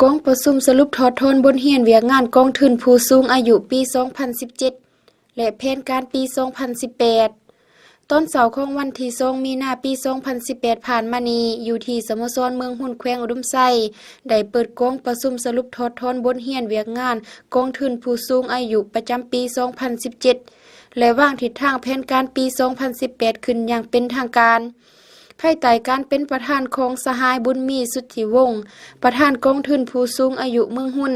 ກອງປະຊຸມສະຫຼຸບຖອດຖອນບົດຮຽນວຽກງານກອງທຶນຜູ້ສູງອາຍຸປີສອງພັນສິບເຈັດ ແລະ ແຜນການປີສອງພັນສິບແປດ. ຕອນເຊົ້າຂອງວັນທີສອງ ມີນາ ປີສອງພັນສິບແປດ ຜ່ານມານີ້, ຢູ່ທີ່ສະໂມສອນເມືອງຮຸນ ແຂວງອຸດົມໄຊ, ໄດ້ເປີດກອງປະຊຸມສະຫຼຸບຖອດຖອນບົດຮຽນວຽກງານກອງທຶນຜູ້ສູງອາຍຸປະຈຳປີສອງພັນສິບເຈັດ ແລະ ວາງທິດທາງແຜນການປີສອງພັນສິບແປດ ຂຶ້ນຢ່າງເປັນທາງການ. ພາຍໃຕ້ການເປັນປະທານຂອງສະຫາຍ ບຸນມີ ສຸດທິວົງ ປະທານກອງທຶນຜູ້ສູງອາຍຸເມືອງຮຸນ,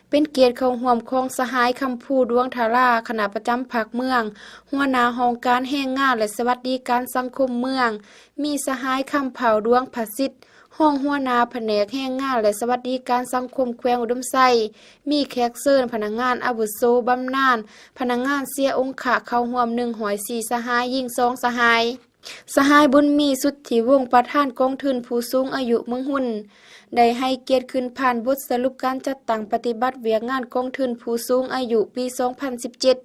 ເປັນກຽດເຂົ້າຮ່ວມຂອງສະຫາຍ ຄຳພູ ດວງທາລາ ຄະນະປະຈຳພັກເມືອງ, ຫົວໜ້າຫ້ອງການແຮງງານ ແລະ ສະຫວັດດີການສັງຄົມເມືອງ, ມີສະຫາຍ ຄຳເຜົ່າ ດວງພະສິດ ຮອງຫົວໜ້າພະແນກແຮງງານ ແລະ ສະຫວັດດີການສັງຄົມແຂວງອຸດົມໄຊ, ມີແຂກເຊີນ ພະນັກງານອາວຸໂສບຳນານ, ພະນັກງານເສຍອົງຄະ ເຂົ້າຮ່ວມໜຶ່ງຮ້ອຍສີ່ສະຫາຍ, ຍິງສອງສະຫາຍ. ສະຫາຍ ບຸນມີ ສຸດທິວົງ ປະທານກອງທຶນຜູ້ສູງອາຍຸເມືອງຮຸນ ໄດ້ໃຫ້ກຽດຂຶ້ນຜ່ານບົດສະຫຼຸບການຈັດຕັ້ງປະຕິບັດວຽກງານກອງທຶນຜູ້ສູງອາຍຸປີສອງພັນສິບເຈັດ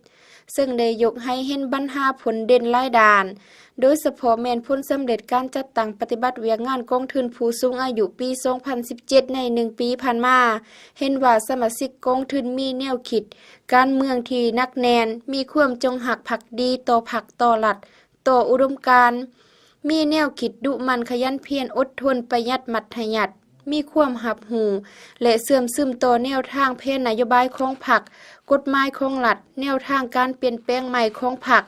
ເຊິ່ງໄດ້ຍົກໃຫ້ເຫັນບັນຫາຜົນເດັ່ນຫຼາຍດ້ານ, ໂດຍສະເພາະແມ່ນຜົນສຳເລັດການຈັດຕັ້ງປະຕິບັດວຽກງານກອງທຶນຜູ້ສູງອາຍຸປີສອງພັນສິບເຈັດ ໃນໜຶ່ງປີຜ່ານມາ, ເຫັນວ່າສະມາຊິກກອງທຶນມີແນວຄິດການເມືອງທີ່ໜັກແໜ້ນ, ມີຄວາມຈົງຮັກພັກດີຕໍ່ພັກຕໍ່ລັດ, ຕໍ່ອຸດົມການ, ມີແນວຄິດດຸໝັ່ນຂະຫຍັນພຽນ, ອົດທົນ, ປະຢັດ, ມັດທະຍັດ, ມີຄວາມຮັບຮູ້ ແລະ ເຊື່ອມຊຶມຕໍ່ແນວທາງແຜນນະໂຍບາຍຂອງພັກ, ກົດໝາຍຂອງລັດ, ແນວທາງການປ່ຽນແປງໃໝ່ຂອງພັກ,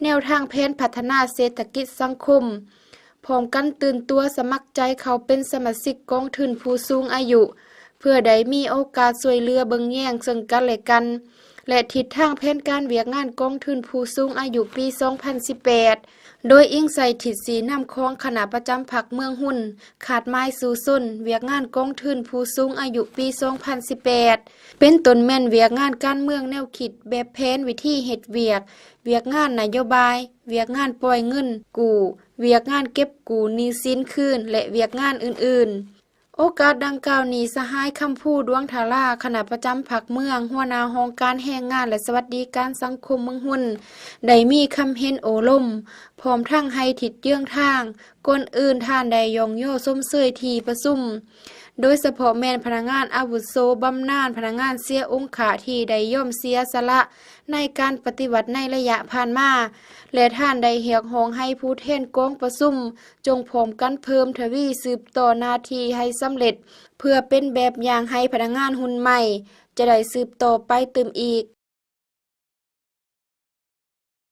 ແນວທາງແຜນພັດທະນາເສດຖະກິດສັງຄົມ, ພ້ອມກັນຕື່ນຕົວສະໝັກໃຈເຂົ້າເປັນສະມາຊິກກອງທຶນຜູ້ສູງອາຍຸ ເພື່ອໄດ້ມີໂອກາດຊ່ວຍເຫຼືອເບິ່ງແຍງເຊິ່ງກັນແລະກັນ ແລະ ທິດທາງແຜນການວຽກງານກອງທຶນຜູ້ສູງອາຍຸປີສອງພັນສິບແປດ ໂດຍອີງໃສ່ທິດຊີ້ນຳຂອງຄະນະປະຈຳພັກເມືອງຮຸນ, ຄາດໝາຍສູ້ຊົນ, ວຽກງານກອງທຶນຜູ້ສູງອາຍຸປີສອງພັນສິບແປດ ເປັນຕົ້ນແມ່ນວຽກງານການເມືອງແນວຄິດແບບແຜນວິທີເຮັດວຽກ, ວຽກງານນະໂຍບາຍ, ວຽກງານປ່ອຍເງິນກູ້, ວຽກງານເກັບກູ້ໜີ້ສິນຄືນ ແລະ ວຽກງານອື່ນໆ. ໂອກາດດັ່ງກ່າວນີ້, ສະຫາຍ ຄຳພູ ດວງທາລາ ຄະນະປະຈຳພັກເມືອງ, ຫົວໜ້າຫ້ອງການແຮງງານ ແລະ ສະຫວັດດີການສັງຄົມເມືອງຮຸນ ໄດ້ມີຄຳເຫັນໂອ້ລົມ, ພ້ອມທັງໃຫ້ທິດເຍືອງທາງ. ກ່ອນອື່ນ, ທ່ານໄດ້ຍ້ອງຍໍຊົມເຊີຍທີ່ປະຊຸມ, ໂດຍສະເພາະແມ່ນພະນັກງານອາວຸໂສບຳນານ, ພະນັກງານເສຍອົງຄະທີ່ໄດ້ຍອມເສຍສະຫຼະໃນການປະຕິວັດໃນໄລຍະຜ່ານມາ ແລະ ທ່ານໄດ້ຮຽກຮ້ອງໃຫ້ຜູ້ແທນກອງປະຊຸມ ຈົ່ງພ້ອມກັນເພີ່ມທະວີສືບຕໍ່ໜ້າທີ່ໃຫ້ສຳເລັດ ເພື່ອເປັນແບບຢ່າງໃຫ້ພະນັກງານຮຸ່ນໃໝ່ຈະໄດ້ສືບຕໍ່ໄປຕື່ມອີກ.